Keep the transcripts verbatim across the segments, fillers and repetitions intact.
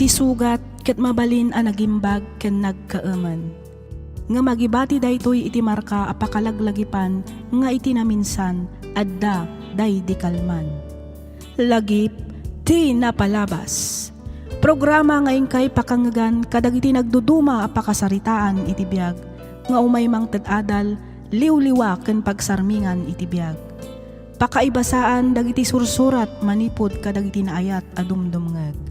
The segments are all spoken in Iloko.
Ti sugat ket mabalin a nagimbag ken nagkaemen. Ngem agibati daytoy iti marka a pakalaglagipan nga iti naminsan, adda daydi kalman. Lagip ti napalabas. Programa nga inkay pakangegan kadagiti nagduduma a pakasaritaan iti biag nga umay mangted adal, liwliwa ken pagsarmingan iti biag. Pakaibasaan dagiti sursurat manipud kadagiti naayat a dumdumngeg.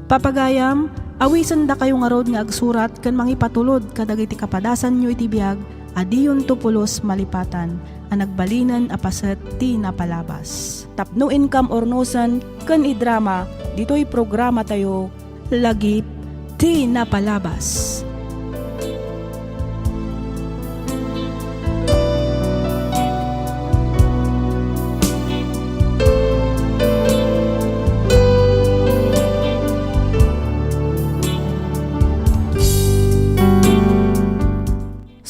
Papagayam, awisendakayo ngarud nga agsurat ken mangipatulod kadagiti kapadasanyo iti biag a diyonto pulos malipatan a nagbalinen a paset ti napalabas. Tapno inkam urnosen ken idrama ditoy programatayo, Lagip ti Napalabas.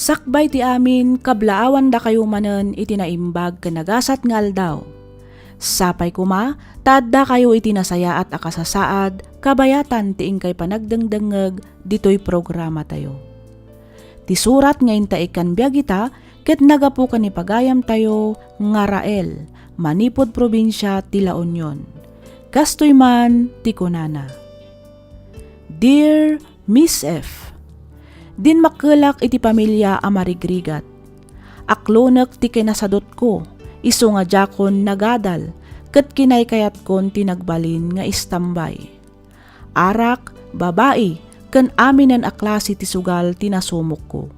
Sakbay ti amin, kablaawandakayo manen iti naimbag ken nagasat nga aldaw. Sapay koma ta addakayo iti nasayaat a kasasaad kabayatan ti inkay panagdengdengngeg ditoy programatayo. Ti surat nga intaikkan biag ita ket nagapu ken ni pagayamtayo nga Rael, manipud probinsia ti La Union. Kastoy man ti kunana, Dear Miss F, dinmakkelak iti pamilia a marigrigat. Aklonek ti kinasadutko, isu nga diakon nagadal, ket kinaykayatkon ti nagbalin nga istambay. Arak, babai, ken aminen a klase ti sugal ti nasumokko.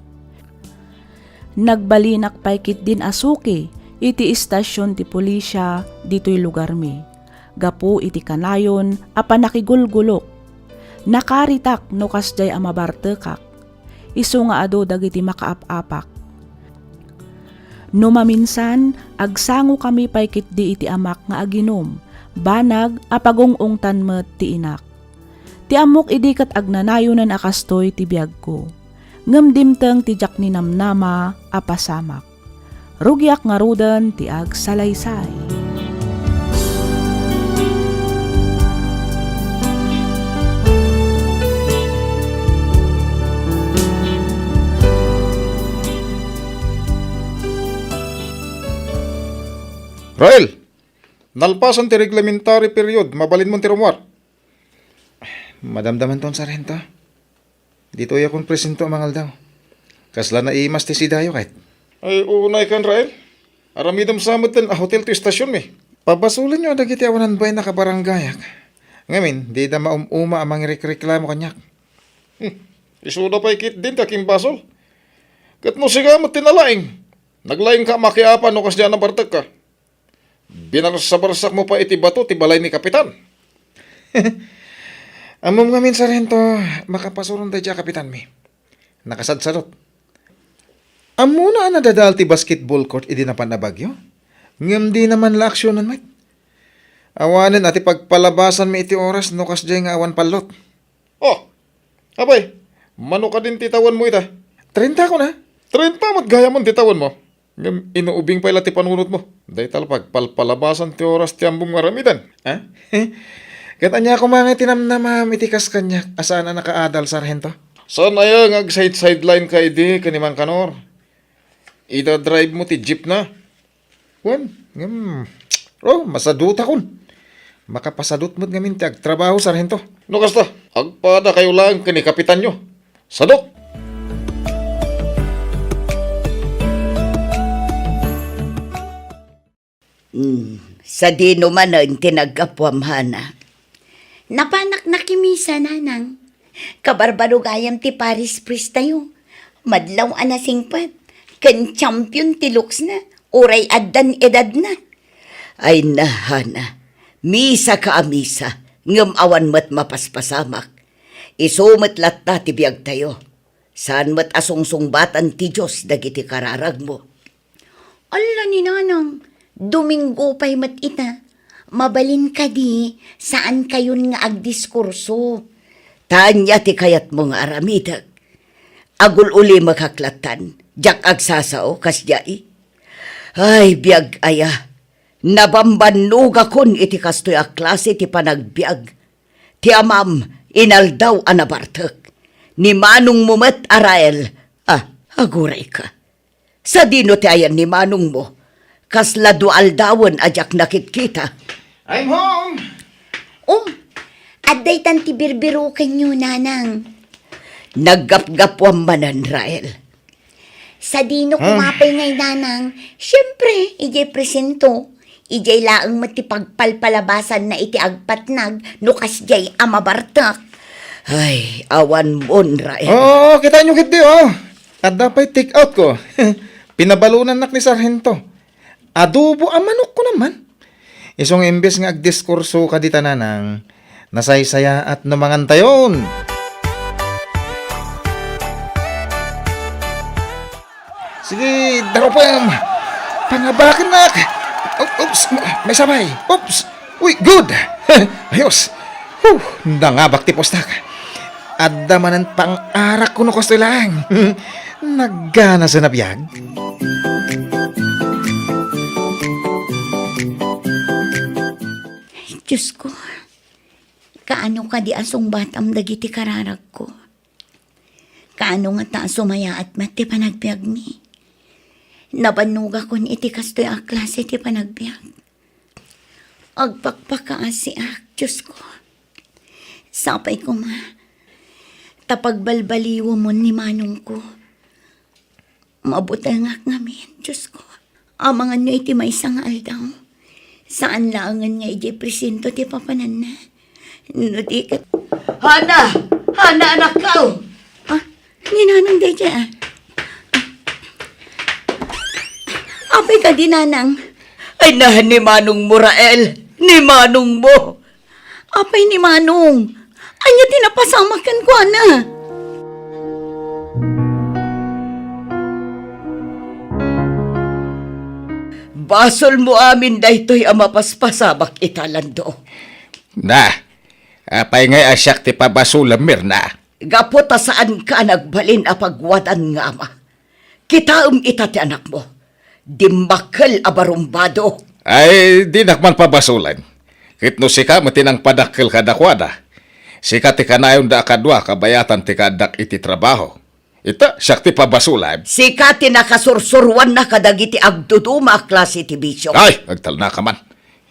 Nagbalinak pay ketdin a suki iti istasion ti pulisia ditoy lugarmi, gapu iti kanayon a panakigulgulok. Nakaritak no kasdiay a mabartekak, isu nga adu dagiti makaap-apak. No maminsan, agsangokami pay ketdi iti amak nga aginum, banag a pagung-ungtan met ti inak. Ti ammok idi ket agnanayonen a kastoy ti biagko. Ngem dimteng ti diak ninamnama a pasamak. Rugiak ngaruden ti agsalaysay. Rael, nalpasan ti reglementary period, mabalinmon ti rummuar. Madamdamanton, Sarhento. Ditoyakon presento a mangaldaw. Kasla naimas ti sidayo, ket? Ay, unay kan, Rael. Aramidem sa met a hotel ti istasionmi. Pabasolenyo dagiti awan bain a kabarangayak. Ngamin, dida maum-uma a mangirikreklamo kaniak. Hmm. Isuda pay ketdin ti akimbasol. Ket no sika met ti nalaing, naglaingka a makiapa no kasdiay a nabartekka. Binarsabarsakmo pay iti bato ti balay ni Kapitan. Ammom ngamin, Sarhento, makapasuron daydiay a kapitanmi. Nakasadsadot. Ammona a nadadael ti basketball court idi napan a bagyo? Ngem dina man la aksionen met. Awanen a ti pagpalabasanmi iti oras no kasdiay nga awan pallot. Oh, apay, mano kadin ti tawenmo ita? Trenta ko na. Trenta met gayam ti tawenmo. Ngem inuubing pay la ti panunotmo. Dayta la pagpalpalabasan ti oras ti ammom nga aramiden, ha? Ket ania koma nga tinamnamam iti kas kaniak a saan a nakaadal, Sarhento? Saan aya nga agsideline ka idi ken ni Mang Kanor? Ida drive mo ti jeep na? Wen, ngem, oh, masadutakon. Makapasadut met ngamin ti agtrabaho, Sarhento. No kasta, agpadakayo laeng ken ni kapitanyo. Sadut! Hmm, sadino manen ti naggapuam, Hana? Napanak nakimisa, Nanang. Kabarbaro gayam ti Paris Priest tayo. Madlaw a nasingpet. Ken champion ti looks na. Uray addan edad na. Ay na, Hana. Misa ka a misa. Ngem awan met mapaspasamak. Isu met latta ti biag tayo. Saan met a sungsungbatan ti Dios dagiti kararagmo. Alla ni Nanang, Domingo pay met ita. Mabalin kadi, saan kayon nga agdiskurso. Ta ania ti kayatmo nga aramidek? Agul-ulimek lattan, diak agsasao, kasdiay. Ay, biag aya, nabambannogakon iti kastoy a klase ti panagbiag. Ti amam, Inaldaw a nabartek. Ni manongmo met a Rael. Ah, agurayka. Sadino ti ayan ni manongmo? Kasla dua aldawen a diak nakitkita. I'm home! Um, adda itan ti birbirokenyo, nanang. Naggapgapuam manen, Rael. Sadino Hmm. kumapay ngay, nanang? Siyempre, idiay presento. Idiay laeng met ti pagpalpalabasanna iti agpatnag no kasdiay a mabartek. Ay, awan mon, Rael. Oo, kitaenyo ketdi, oh. Adda pay take out ko. Pinabalonannak ni Sarhento. Adobo a manok ko naman. Isu nga imbes nga agdiskurso ka dita, nanang, nasaysayaat no mangantayon. Sige, darupem. Pangabakennak. O-, oops, may sabay. Oops. Uy, good. Ayos. Huh, nangabak ti puostak. Adda manen pang-arak kuno kastoy laeng. Nagana sa nabiag. Diyos ko, kaano kadi a sungbatam dagiti kararagko? Kaano ngata a sumayaat met ti panagbiagmi? Nabannogakon iti kastoy a klase ti panagbiag. Agpakpakaasiak, Diyos ko. Sapay koma, ta pagbalbaliwemon ni manongko. Mabutengak ngamin, Diyos ko. Amangan no iti maysa nga aldaw, saan laengen nga idiay presento ti papananna. No di ket Hana! Hana, anakko! Ah, ni Nanang daydiay, ah. Apay kadi, Nanang? Ay, na, ni manongmo, Rael. Ni manongmo. Apay ni Manong? Ania ti napasamak kenkuana? Basolmo amin daytoy a mapaspasamak ita, Lando. Na, apay ngay a siak ti pabasolem, Mirna? Gapu ta saanka a nagbalin a pagwadan nga ama. Kitaem ita ti anakmo. Dimmakkel a barumbado. Ay, dinak man pabasolen. Ket no sika met ti nangpadakkel kadakuada, sika ti kanayonda a kadua kabayatan ti kaaddak iti trabaho. Ita, siak ti pabasolen. Sika ti nakasursuroanna kadagiti agduduma a klase ti bisio. Ay, agtalnaka man.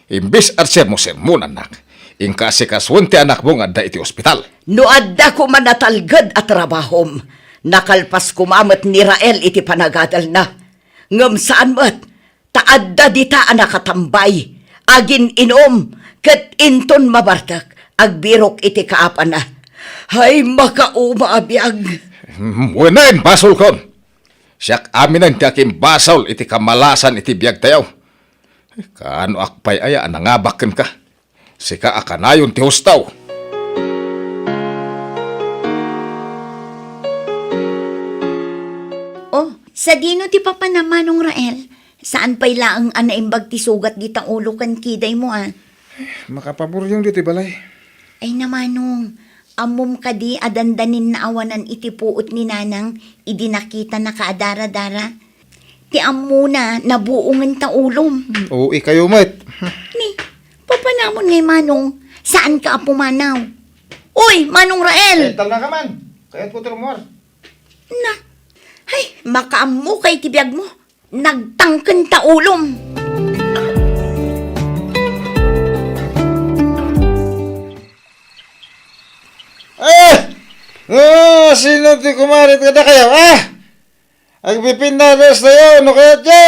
Imbes a sermo-sermonannak, inka asikasuen ti anakmo nga adda iti ospital. No adda koma natalged a trabahom, nakalpas koma met ni Rael iti panagadalna. Ngem saan met, ta adda dita a nakatambay, agin-inum, ket inton mabartek, agbirok iti kaapana. Ay, makauma a biag! Wen, basolkon! Siak aminen ti akimbasol iti kamalasan iti biagtayo. Kaanoak pay aya a nangabak kenka? Sika a kanayon ti husto. Oh, sadino ti papanam, Manong Rael? Saan pay laeng a naimbag ti sugat dita ulo ken kidaymo, a? Makapaburyong ditoy balay. Ay, Manong, ammom kadi a dandanin naawanan iti puot ni Nanang idi nakitana ka a dara-dara? Ti ammona, nabuongen ta ulom. Oo, ikayo met. Ni, papanamon ngay, Manong, saanka a pumanaw? Uy, Manong Rael! Eh, talna ka man. Kayat ko ti rumuar. Na, ay, makaammo kay ti biag mo. Nagtangken ta ulom. Ah! Ah, sino ti kumarit kadakayo, ah? Agpipinnadas tayo, no kayatyo?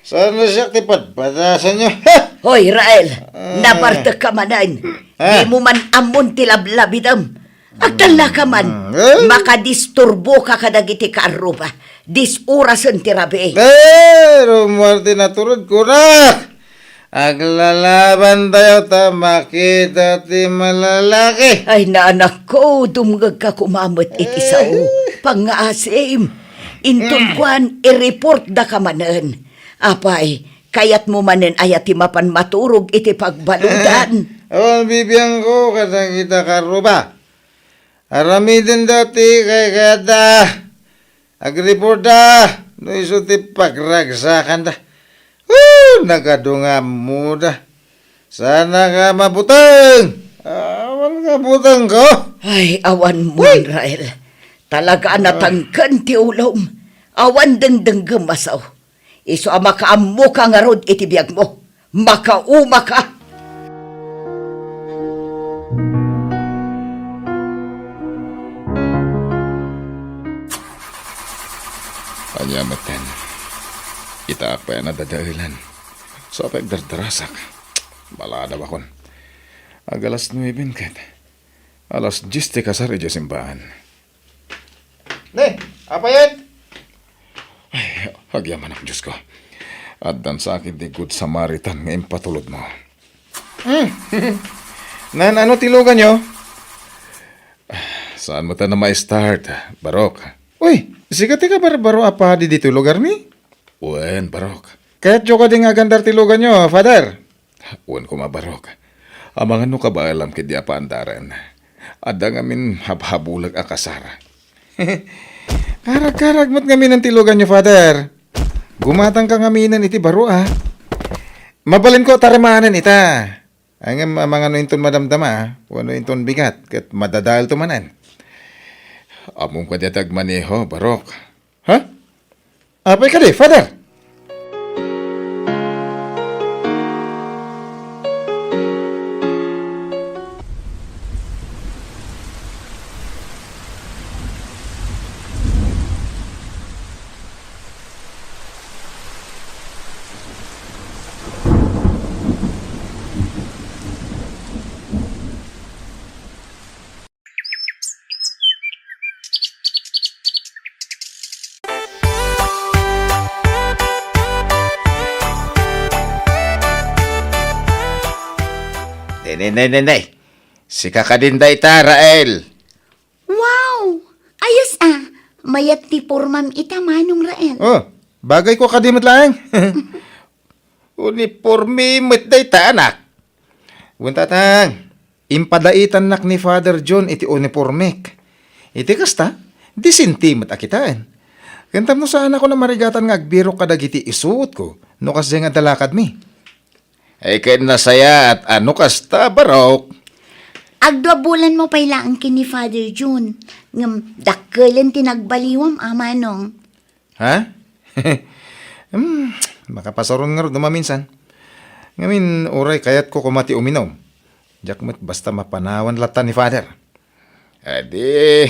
Saan na siya ti padpadasanyo? Ha? Hoy, Rael, Ah. nabartek ka manen. Ah. Di mo man ammon ti lablabidem. Agtalla ka man. Ah, eh? Makadisturbo ka kadagiti kaarruba. Disurasen ti rabii. Eh, rumuar ti naturod, kunak! Aglalaban tayo ta makita ti malalaki. Ay, naanak ko, dumngeg ka koma met iti Eh. sao. Pangngaasim. Inton Mm. kuan, i-report da ka manen. Apay, kayat mo manen aya ti mapan maturog iti pagbaludan? Eh, awan bibiangko kadagita kaarruba. Aramiden dati kay kayatda. Agreportda no isu ti pagragsakanda. Woo! Nagadu nga ammoda. Sana ka mabuteng. Awan Nabutangko? Ay, awan mo, Rael. Talaga a natangken ti ulom. Awan dengdenggem a sao. Isu a makaammoka ngarud iti biagmo. Makaumaka! Ania metten? Itaak pay a nadadaelan. Sa pay agdardarasak. Baladawakon. Ag alas nuebe ket. Alas dies ti kasar idiay simbaan. Ne, apay ket? Ay, agyamanak, Diosko. Addan sa ketdi Good Samaritan nga impatulodmo. Hmm. Naan-ano ti luganyo? Saan met a ma-start, Barok? Uy, sika ti kabarbaro a padi ditoy lugarmi? Wen, Barok. Kayatyo kadi nga agandar ti luganyo, Father? Wen koma, Barok. Amangan no kabaelam ketdi a paandaren. Adda ngamin habhabulag a kasar. Karag-karag met ngamin ti luganyo, Father. Gumatangka ngamin iti baro, a. Mabalinko a tarimanen ita. Ngem amangan no inton madamdama, wenno inton bigat, ket madadaelto manen. Ammom kadi a ti agmaneho, Barok? Ha? Apay kadi, Father? Nay, nay, nay, nay, nay. Sika kadin dayta, Rael. Wow! Ayos a. Mayat ti pormam ita, Manong Rael. Oh, bagay ko kadi met laeng. Uniporme met dayta, anak. Wen, Tatang, impadaitannak ni Father John iti unipormek. Iti kasta, disente met a kitaen. Ken tapno saanakon a marigatan nga agbirok kadagiti isuotko no kasdiay nga adda lakadmi. Ay, ken nasayaat a no kasta, Barok. Agdua bulanmo pay laeng ken ni Father John, ngem dakkelen ti nagbaliwam, a Manong. Ha? Hmm, makapasaron ngarud no maminsan. Ngamin, uray kayatko koma ti uminom. Diak met basta mapanawan latta ni Father. Adi,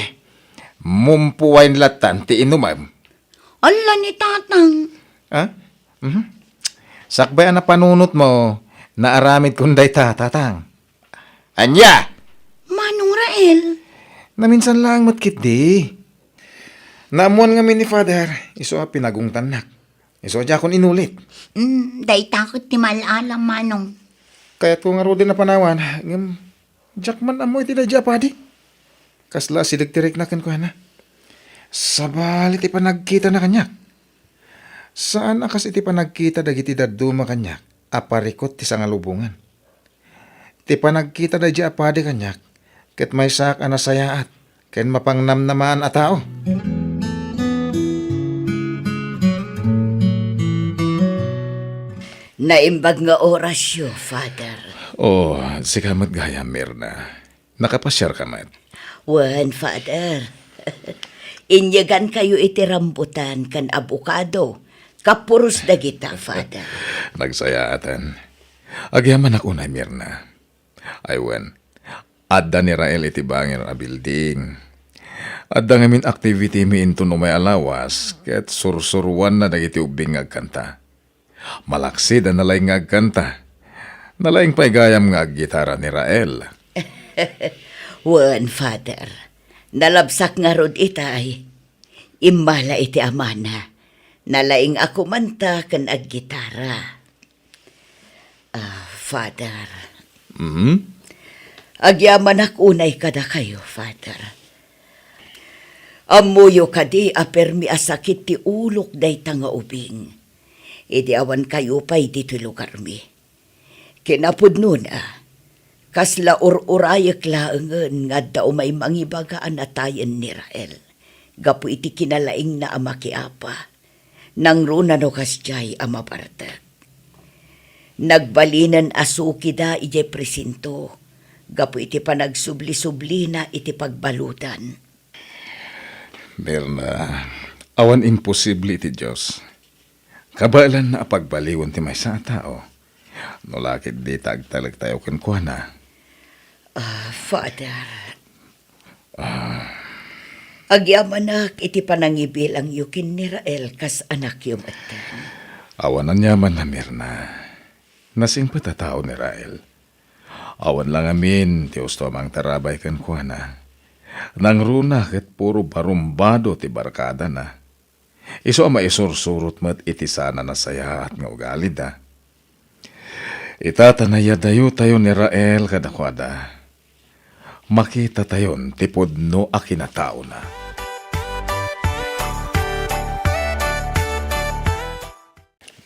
mumpuwayen lattan ti inumem. Ala ni Tatang. Ha? Mhm. Sakbay a napanunotmo, naaramidkon dayta, Tatang. Ania? Manong Rael. Naminsan laeng met ketdi. Naammuan ngamin ni Father, isu a pinagungtannak. Isu a diakon inulit. Mm, dayta ket ti mal-alam, Manong. Kayatko ngaruden a panawan, ngem diak man ammo iti daydiay a padi. Kasla asideg ti rikna kenkuana. Sabali ti panagkitana kaniak. Saan a kas iti panagkita dagiti dadduma kaniak a parikut ti sangalubongan. Ti panagkita daydiay a padi kaniak, ket maysaak a nasayaat ken mapangnamnamaan a tao. Naimbag nga orasyo, Father. Oh, sika met gayam, Mirna. Nakapasiarka met? Wen, Father. Inyegankayo iti rambutan ken abokado. Kapuros dagita, Father. Nagsayaatan. Agyamanak unay, Mirna. Ay wen, adda ni Rael iti bangir a building. Adda ngamin activity mi inton umay a lawas, ket sursuroanna dagiti ubbing nga agkanta. Malaksid a nalaing nga agkanta. Nalaing pay gayam nga aggitara ni Rael. Wen, Father. Nalabsak ngarud itay. Immala iti amana. Nalaing a kumanta ken aggitara. Ah, Father. Hmm? Agyamanak unay kadakayo, Father. Ammoyo kadi a permi a sakit ti ulok dayta nga ubing. Idi awan kayo pay ditoy lugarmi. Kinapudnona, kasla ur-urayek laengen nga adda umay mangibaga a natayen ni Rael gapu iti kinalaingna a makiapa. Nangruna no kasdiay a mabartek. Nagbalinen a sukida idiay presinto, gapu iti panagsubli-sublina iti pagbaludan. Mirna, awan imposible iti Dios. Kabaelanna a pagbaliwen ti maysa a tao. No la ket dita agtalektayo kenkuana. Ah, Father. Ah. Agyamanak iti panangibilangyo ken ni Rael kas anakyo metten. Awan aniamanna, Mirna. Nasingpet a tao ni Rael. Awan la ngamin ti usto a mangtarabay kenkuana. Nangruna ket puro barumbado ti barkadana. Isu a maisursurot met iti saan a nasayaat nga ugalida. Ita ta nayadayotayo ni Rael kadakuada, makitatayon ti pudno a kinataona.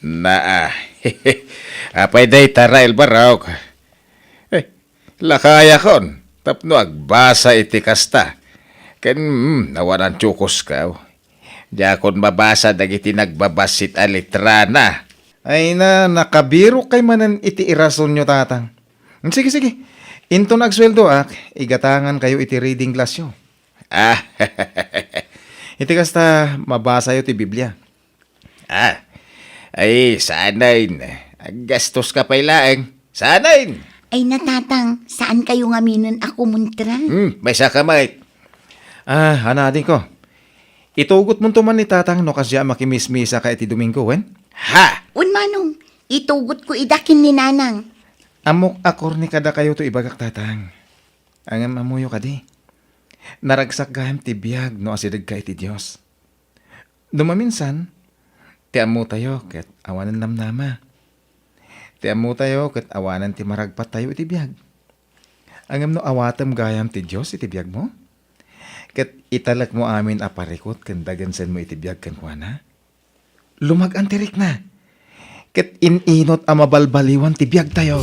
Naa, apay dayta, Rael Barok? Eh, lakayakon tapno agbasa iti kasta. Ken, mm, awan a tiokoskaw. Diakon mabasa dagiti nagbabassit a letrana. Ay na, nakabirok kay manen iti irasonyo, Tatang. Sige, sige. Inton agsueldoak, igatangankayo iti reading classyo. Ah, iti kasta, mabasayo ti Biblia. Ah, ay, saanen. Aggastoska pay laeng. Saanen. Ay na, Tatang, saankayo ngaminen a kumontra? Hmm, maysaka met. Ah, ana, adingko. Itugotmonto man ni Tatang no kasdiay a makimismisaka iti Domingo, wen? Ha? Wen, Manong, itugotko ida ken ni Nanang. Ammok a korni kadakayo ti ibagak, Tatang. Ngem ammoyo kadi, naragsak gayam ti biag no asidegka iti Dios. No maminsan, ti ammotayo ket awanen namnama. Ti ammotayo ket awanen ti maragpattayo iti biag. Ngem no awatem gayam ti Dios iti biagmo, ket italekmo amin a parikut ken dagensenmo iti biag kenkuana, lumag-an ti rikna, ket in-inut a mabalbaliwan ti biagtayo.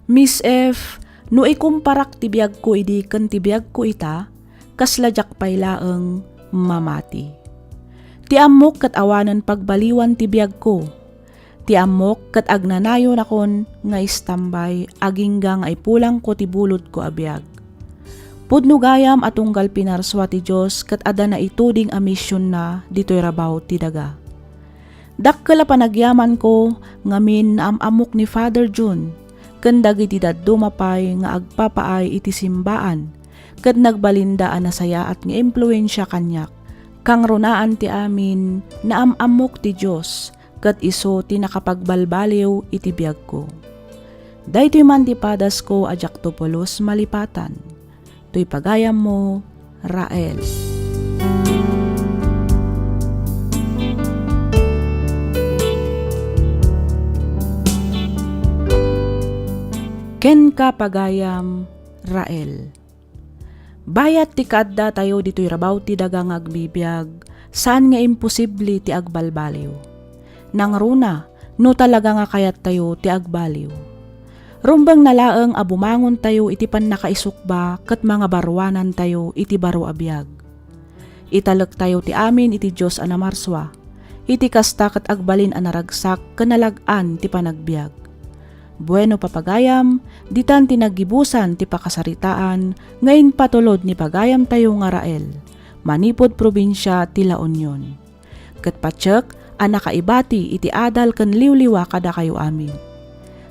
Miss F, no ikumparak ti biagko idi ken ti biagko ita, kasla diak pay laeng mamati. Ti ammok ket awanen pagbaliwan ti biagko. Ti ammok ket agnanayonakon nga istambay agingga nga ipulangko ti bulodko a biag. Pudno gayam a tunggal pinarsua ti Dios ket adda naituding a misionna ditoy rabaw ti daga. Dakkel a panagyamanko ngamin naam-ammok ni Father Jun ken dagiti dadduma pay nga agpapaay iti simbaan ket nagbalinda a nasayaat nga impluensia kaniak. Kangrunaan ti amin, naam-ammok ti Dios ket isu ti nakapagbalbaliw iti biagko. Daytoy man ti padasko a diakto pulos malipatan. Toy pagayammo, Rael. Kenka, pagayam, Rael. Bayat ti kaaddatayo ditoy rabaw ti daga nga agbibiag, saan nga imposible ti agbalbaliw. Nangruna, no talaga nga kayattayo ti agbaliw. Rumbengna laeng a bumangontayo iti pannakaisukba ket mangabaruanantayo iti baro a biag. Italektayo ti amin iti Dios a namarsua. Iti kasta ket agbalin a naragsak ken nalag-an ti panagbiag. Bueno, papagayam, ditan ti naggibusan ti pakasaritaan nga impatulod ni pagayamtayo nga Rael, manipud probinsia ti La Union. Ket patiek a nakaibati iti adal ken liwliwa kadakayo amin.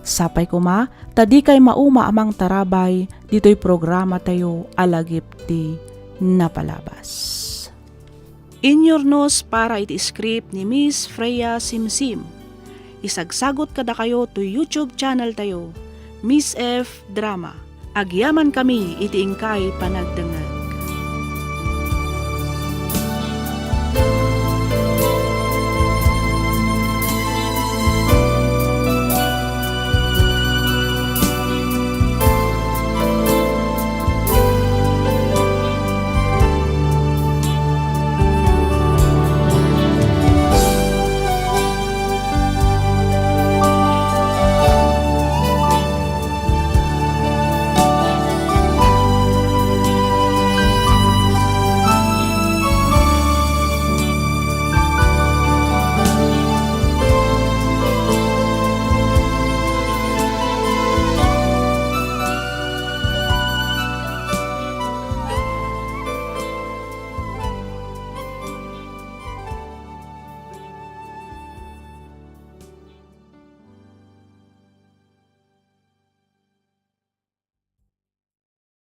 Sapay koma ta dikay mauma a mangtarabay ditoy programatayo a Lagip ti Napalabas. Inyurnos para iti script ni Miss Freya Simsim. Isagsagot kadakayo toy YouTube channel tayo, Miss F Drama. Agyamankami iti inkay panagdengngeg.